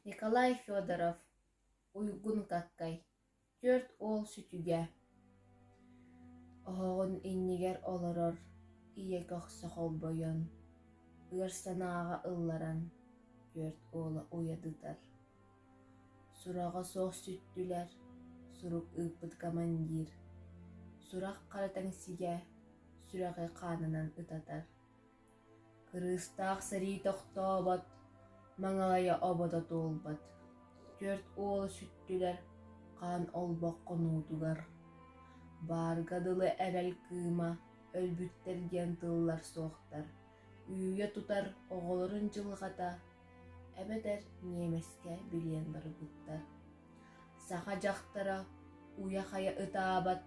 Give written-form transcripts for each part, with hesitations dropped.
Николай Федоров, Уйгун Каккай, түөрт уол сүтүгэ Оһоҕун иннигэр олорор ийэ көхсө холбойон, ыар санааҕа ылларан түөрт уола уйадытар. Сураҕа суох сүттүлэр, сурук ыыппыт командир, сурах хара таҥсигэ сүрэҕи хаанынан ытатар. Кырыыстаах сэрии тохтообот, маҥалайа обото туолбат, түөрт уола сүттүлэр хаан олбох хонуутугар. Баарга дылы эрэл кыыма өлбүттэр диэн тыллар суохтар, үүйэ тутар оҕолорун дьылҕата эбэтэр ньиэмэскэ билиэн барбыттар. Саха дьахтара уйа-хайа ытаабат,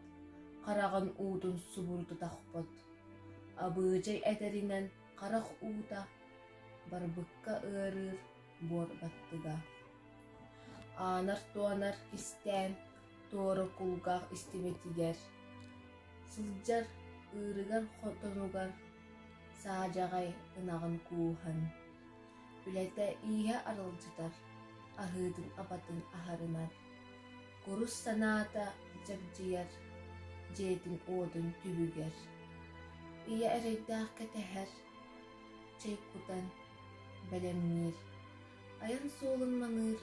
хараҕын уутун субуру тутахпыт. Абыычай этэринэн харах уута барбыкка ыарыыр буор баттыга. Аанар-туонар кистээн туора кулгаах истибэтигэр сылдьар ыырыгар хотонугар саадьаҕай ынаҕын кууһан, үлэтэ ииһэ аралдьытар, аһыытын-абатын аһарынар, курус санаата дьэгдьийэр дьиэтин-уотун түбүгэр. Ийэ эрэйдээх кэтэһэр, чэй кутан бэлэмниир, айан суолун маныыр,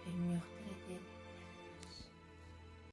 төннүөхтэрэ диэн.